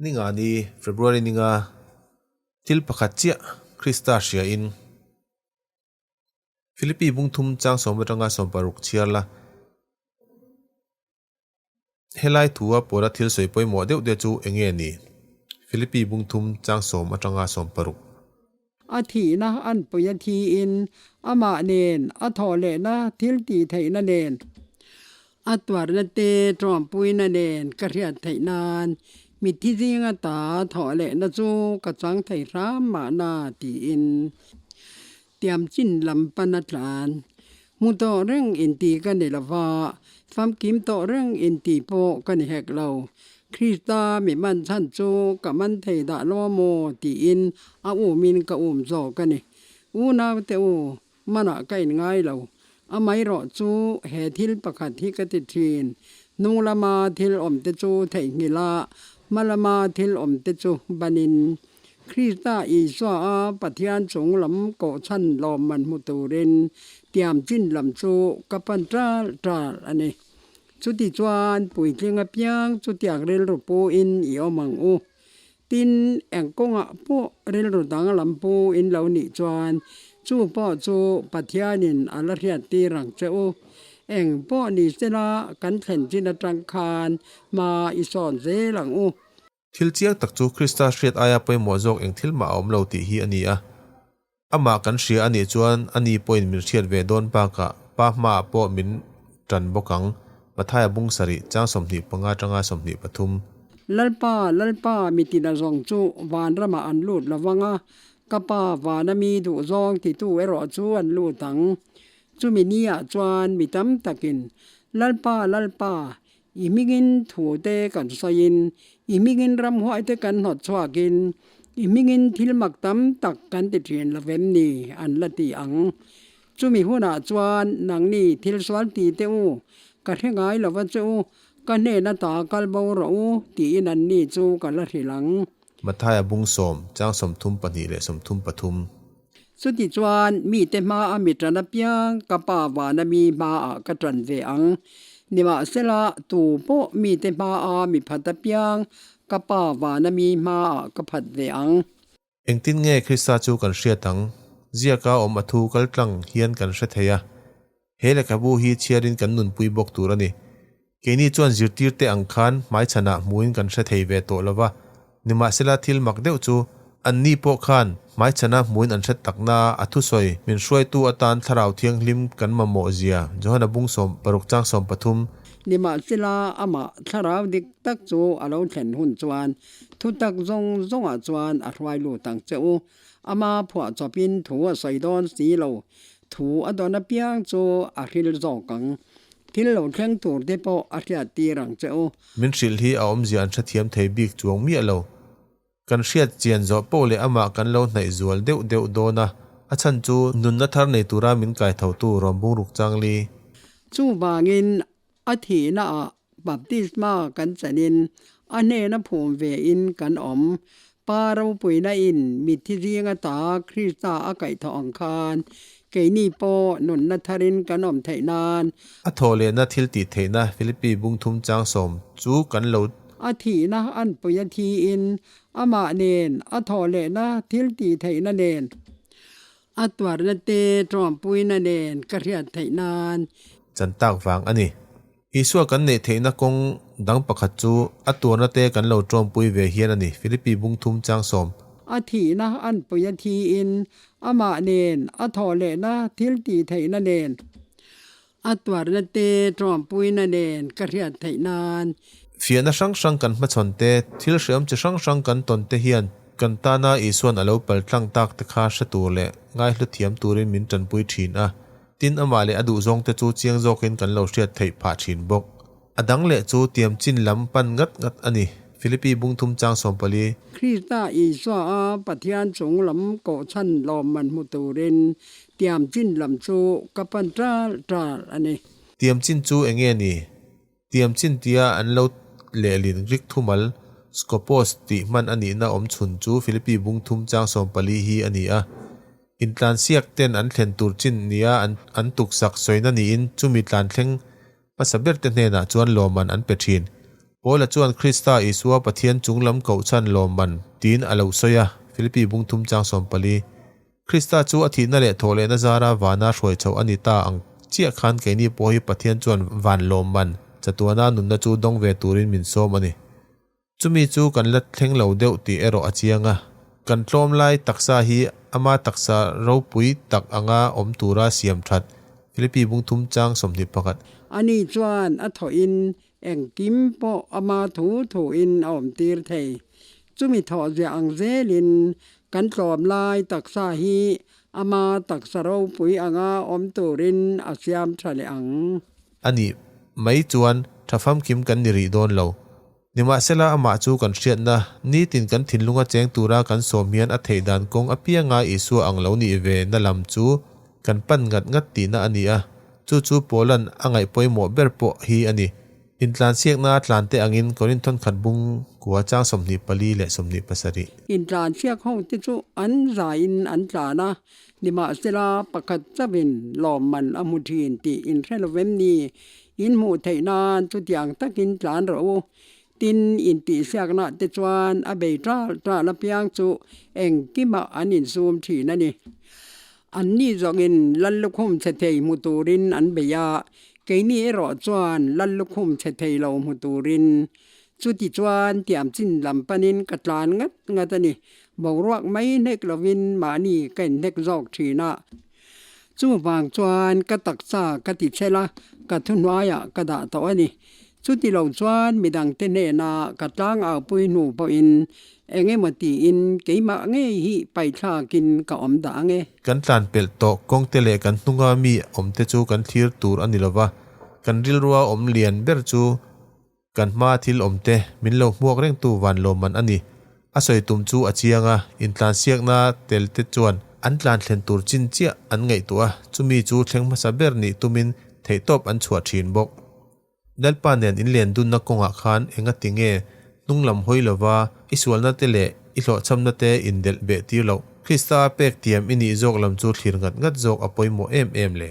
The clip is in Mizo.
Ninga ni, February ninga, thil pakhat chiah Krista hria in Philippi bung thum chang sawm atanga 60 chhiar la. Helai thua pawla thil sawi pawimawh deuh te chu eng nge ni? Philippi bung thum chang sawm atanga 60. A thihna an pui a thiin amah nen a thawh lehna thil tih theihna nen, a tuarna te tawmpuina nen ka hriat theih nan mitthi zinga ta thawh lehna chu ka chang thei hram mahna tiin tiam chin lam pan a tlan. Hmu tawh reng inti ka ni lova, famkim tawh reng inti pawh ka ni hek lo. Krista mi man chhan chu ka man thei dah lo maw tiin a umin ka um zawk a ni. Unaute u, manah ka inngai lo. Amaherawh chu he thil pakhat hi ka ti thin, hnung lama thil awmte chu theihnghilh a, hma lama thil awmte chu banin. Krista Isua a Pathian chung lam kohchhan lawmman hmu turin tiam chin lam chu ka pan ṭal ṭal a ni. Chuti chuan puitling apiang chutiang rilru puin i awm ang u. Tin, eng kawngah pawh rilru dang lam pu in lo nih chuan chu pawh chu Pathianin a la hriattir ang che u. Eng pawh ni sela kan thlen chin aṭang khan hma i sawn zel ang u. Thil chiang tak chu Krista hriat aia pawimawh zawk eng thil mah a awm lo tih hi a ni a. Amah kan hria a nih chuan ani pawhin min hriat ve dawn bakah Pa hmaah pawh min tan bawk ang, Mathaia bung sarih, chang 25 atanga 23. Lalpa, Lalpa, mitina zawng chu van ramah an lut lo vang a, ka Pa vana mi duh zawng titu erawh chu an lut ang. Chumi niah chuan mi tam takin, Lalpa, Lalpa, I hmingin thu te kan sawiin, i hmingin ramhuai te kan hnawt chhuakin, i hmingin thil mak tam tak kan ti thin lo vem ni? an la ti ang. Chumi hunah chuan nangni thil sual ti teh u, ka hre ngai lo va che u, ka hnena ta kal bo rawh u, tiin anni chu ka la hrilh ang. Mathaia bung sawm, chang 32 leh 33. Chuti chuan mite hmaa mi ṭan apiang ka Pa vana mi hmaah ka ṭan ve ang. Nimahsela, tu pawh mite hmaa mi phat apiang ka Pa vana mi hmaah ka phat ve ang. Engtin nge Krista chu kan hriat ang? Ziaka awm a thu kal tlang hian kan hre thei a. He lehkhabu hi chhiarin kan nunpui bawk tur a ni. Keini chuan zirtirte ang khan hmaichhanah hmuin kan hre thei ve tawh lo va, nimahsela thil mak deuh chu anni pawh khan hmaichhana hmuin an hre takna a thusawi min hruaitu atan Thlarau Thianghlim kan mamawh zia Johana bung 60 chang 13. Nimahsela amah Thlarau dik tak chu a lo thlen hun chuan thutak zawng zawngah chuan a hruai lut ang che u. Ama phuah chawpin thu a sawi dawn si lo. Thu a dawn apiang chu a hril zawk ang. Thil lo thleng tur te pawh a hriat tir ang che u. Min hrilh hi a awmzia an hrethiam thei bik chuang miah lo. Kan hriat chian zawh poh leh amah kan lo hnaih zual deuh deuh dawn a, a chhan chu nunna thar nei tura min kai thotu Rawmbung ruk changli. Chuvangin a thihna ah Baptisma kan chanin a hnena phum ve in kan awm. Pa ropuina in mitthi zinga ta Krista a kaihthawh ang khan keini pawh nunna tharin kan awm theih nan. A thawh lehna thil tih theihna Philippi bung thum chang sawm chu kan lo. A thihna an pui a thiin amah nen a thawh lehna thil tih theihna nen a tuarna te tawmpuina nen ka hriat theih nan. Chan tak vang a ni. Isua kan neih theihna kawng dang pakhat chu a tuarna te kan lo tawmpui ve hian a ni, Philippi bung thum chang sawm. A thihna an pui a thiin amah nen a thawh lehna thil tih theihna nen a tuarna te tawmpuina nen ka hriat theih nan. Fiahna hrang hrang kan hmachhawn te, thil hreawm chi hrang hrang kan tawn te hian kan tana Isuan a lo pal tlang tak te kha hre tur leh ngaihlu thiam turin min tanpui thin a. Tin, amah leh a duhzawngte chu chiang zawkin kan lo hriat theih phah thin bawk. A dang leh chu tiam chin lam pan ngat ngat a ni, Philippi bung thum chang 14. Krista Isua a Pathian chung lam kohchhan lawmman hmu turin tiam chin lam chu ka pan ṭal ṭal a ni. Tiam chin chu eng nge ni? Tiam chin tia an lo lehlin Greek thumal skopos tih hman a nihna awm chhun chu Philippi bung thum chang 14 hi a ni a. Intlansiak ten an thlen tur chin nia an tuksak sawina niin chumi tlan thleng hmasa ber te hnenah chuan lawmman an pe thin. Paula chuan Krista Isua Pathian chung lam koh chhan lawmman tiin a lo sawi a, Philippi bung thum chang 14. Krista chu a thihna leh thawhlehna zara vana hruai chhoh a ni ta ang chiah khan keini pawh hi Pathian chuan van lawmman chatuana nunna chu dawng ve turin min sawm a ni. Chumi chu kan la thleng lo deuh tih erawh a chiang a, kan tlawm lai taksa hi ama taksa ropui tak anga awm tura siam that, Philippi bung thum chang 21. Ani chuan a thawhin engkim pawh ama thu thuin a awmtir thei. Chumi thawh ziah ang zelin kan tlawm lai taksa hi ama taksa ropui anga awm turin a siam tha leh ang. A nih mai chuan tha famkim kan ni rih dawn lo. Nimahsela amah chu kan hriatna, nitin kan thinlunga cheng tura kan sawm hian a theih dan kawng apianga Isua ang lo nih ve na lam chu kan pan ngat ngat tihna a ni a, chu chu Paula'n a ngaih pawimawh ber pawh hi a ni. Intlansiakna tlante angin Korinthon khat bung kua chang 24 leh 27. Intlansiak ho te chu an zaiin an tlan a, nimahsela pakhat chauhin lawmman a hmu thin tih inhre lo vem ni? In hmuh theih nan chutiang takin tlan rawh u. Tin, intihsiakna te chuan a bei ṭal ṭal apiang chu engkimah an insum ṭhin a ni. Anni zawngin Lal lukhum chhe thei hmu turin an bei a, keini erawh chuan Lal lukhum chhe thei lo hmu turin. Chuti chuan tiam chin lam panin ka tlan ngat ngat a ni. Boruak mai hnek lovin mahni ka inhnek zawk ṭhin a. Chuvang chuan ka taksa ka ti chhel a, ka thuhnuaiah ka dah tawh a ni. Chuti lo chuan midangte hnena ka tlangau-pui hnu pawhin eng emaw tiin keimah ngei hi paithlakin ka awm dah ang e. Kan tlan pelh tawh kawngte leh kan hnunga mi awmte chu kan thlir tur a ni lova, kan rilrua awm lian ber chu Kan hma thil awmte min lo hmuak rengtu van lawmman a ni. A sawi tum chu a chiang a, intlansiakna tel te chuan an tlan thlen tur chin chiah an ngaihtuah a, chumi chu thleng hmasa ber nih tumin theihtawp an chhuah thin bawk. Lalpa nen inlen dunna kawngah khan enga ti nge hnung lam hawi lova i sualna te leh i hlawhchhamna te indelh beh tir loh? Krista a pek tiam i nih zawk lam chu thlir ngat ngat zawk a pawimawh em em le.